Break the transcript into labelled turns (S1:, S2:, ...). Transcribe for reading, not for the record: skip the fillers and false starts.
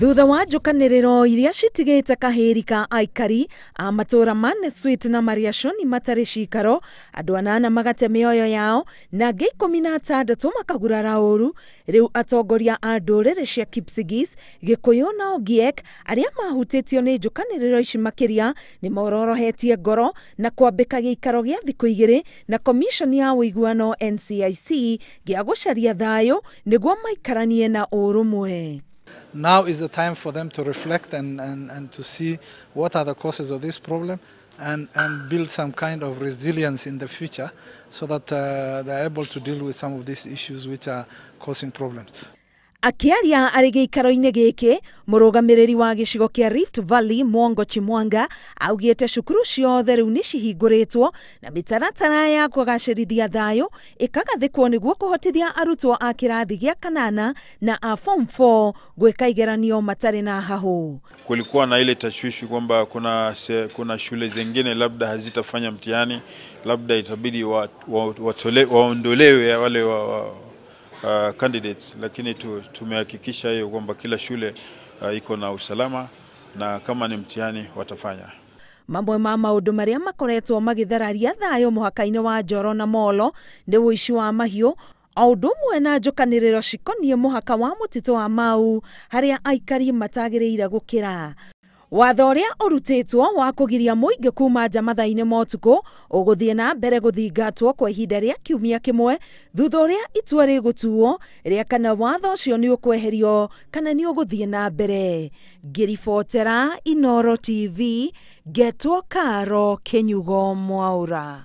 S1: Thutha wa njũkanĩrĩro iria citigĩte kahĩri ka aikari a matũra ma Nessuit na Mariashoni matarĩ cikaro, andũ anana magate mĩoyo yao na angĩ 16 makagurara ũru. Rĩu atongoria a ndũrĩrĩ cia Kipsigis, Gĩkũyũ na Ogiek arĩa mahutĩtio nĩ njũkanĩrĩro ici makĩria nĩ mororohetie ngoro na kwambĩka gĩikaro gĩa thikũ 2 na komishoni ya ũiguano NCIC gĩa gũcaria thayũ nĩguo maikaranie na ũrũmwe.
S2: Now is the time for them to reflect and to see what are the causes of this problem and build some kind of resilience in the future so that they are able to deal with some of these issues which are causing problems.
S1: Akiaria arĩ gĩikaro-inĩ gĩkĩ, mũrũgamĩrĩri wa gĩcigo kĩa Rift Valley Mwongo Chimwanga augĩte cukuru ciothe rĩu nĩ cihingũrĩtwo na mĩtaratara ya kũgacĩrithia thayũ ĩkagathĩkwo nĩguo kũhotithia arutwo a kĩrathi gĩa kanana na a form 4 gwĩka igeranio matarĩ na hahũ.
S3: Kulikuwa na ile tashwishi kwamba kuna shule zingine labda hazitafanya mtihani, labda itabidi waondolewe wale candidates, lakini tumehakikisha hiyo kwamba kila shule iko na usalama na kama ni mtihani watafanya.
S1: Mamwe ma maũndũ marĩa makoretwo magĩthararia thayũ mũhaka-inĩ wa Njoro na Molo nĩ ũici wa mahiũ o ũndũ ũmwe na njũkanĩrĩro cikoniĩ mũhaka wa mũtitũ wa Mau harĩa aikari matagĩrĩire gũkĩra. Watho ũrĩa ũrutĩtwo wa kũgiria mũingĩ kuma nja mathaa-inĩ ma ũtukũ ũgũthiĩ na mbere gũthingatwo kwa ihinda rĩa kiumia kĩmwe thutha ũrĩa itua rĩgũtuo rĩa kana watho ũcio nĩ ũkweherio kana nĩ ũgũthiĩ na mbere. Ngĩribotera Inooro TV, ngetwo Karo Kĩnyugo Mwaũra.